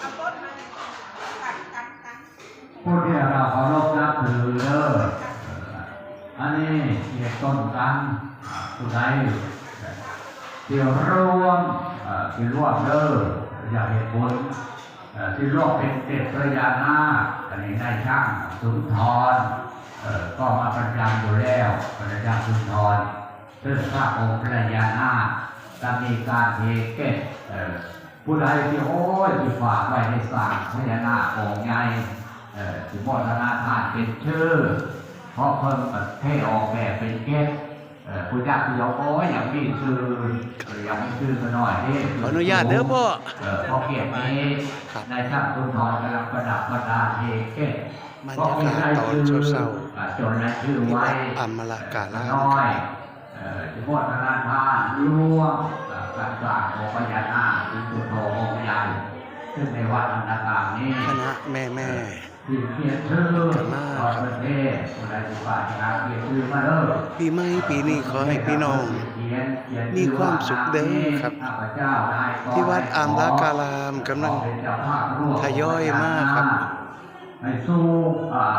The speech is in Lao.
ຜູ້ທີ່ເຮົາເຄົາລົບນັບຖືເດີ ອັນນີ້ເຮັດຕົ້ນກັນ ຜູ້ໃດທີ່ລວມ ເອີ ທີ່ລວມເດີ ຢາກເຮັດບຸນ ເອີ ທີ່ລວມເປັນເທບພະຍານາກ ອັນນີ້ນາຍຊ່າງສຸນທອນ ເອີ ກໍມາປະຈຳຢູ່ແລ້ວ ນາຍຊ່າງສຸນທອນ ເຊິ່ງພະອົງພະຍານາກ ຈະມີການເທເກັດ ເອີ ຜູ້ໃດທີ່ ໂອ້ຍ ທີ່ຝາກໄວ້ໃຫ້ສ້າງພະຍານາກອົງໃຫຍ່ ເອີ ຊິໂມທະນາທານເປັນຊື່ ເພາະເພິ່ນກໍເທອອກແບບເປັນເກັດ ເອີ ຜູ້ຈັກທີ່ວ່າ ໂອ້ຍ ຢາກມີຊື່ ຢາກມີຊື່ກໍໜ້ອຍເດ້ ຂໍອະນຸຍາດເດີພໍ່ ເອີ ພໍເກັດນີ້ ນາຍຊ່າງສຸນທອນກຳລັງປະດັບປະດາເທເກັດ ບັນຍາກາດຕອນເຊົ້າໆ ທີ່ວັດອຳມະລະກາລາມ ເອີ ສະໂພດທະນາທານລວມ ເອີ ການສ້າງຂອງພະຍານາກ ທີ່ສຸດໂທອົງໃຫຍ່ ຊຶ່ງໃນວັດອັນດາກາມນີ້ ຄະນະແມ່ໆ ທີ່ຂຽນຊື່ ກໍມາ ທົ່ວປະເທດ ຜູ້ໃດທີ່ປາດຖະໜາຂຽນຊື່ມາເດີ ປີໃໝ່ປີນີ້ຂໍໃຫ້ພີ່ນ້ອງມີຄວາມສຸກເດີຄັບ ທີ່ວັດອຳມະລະກາລາມກຳລັງທະຍອຍມາຄັບ ໃຫ້ສູ່ ອ່າ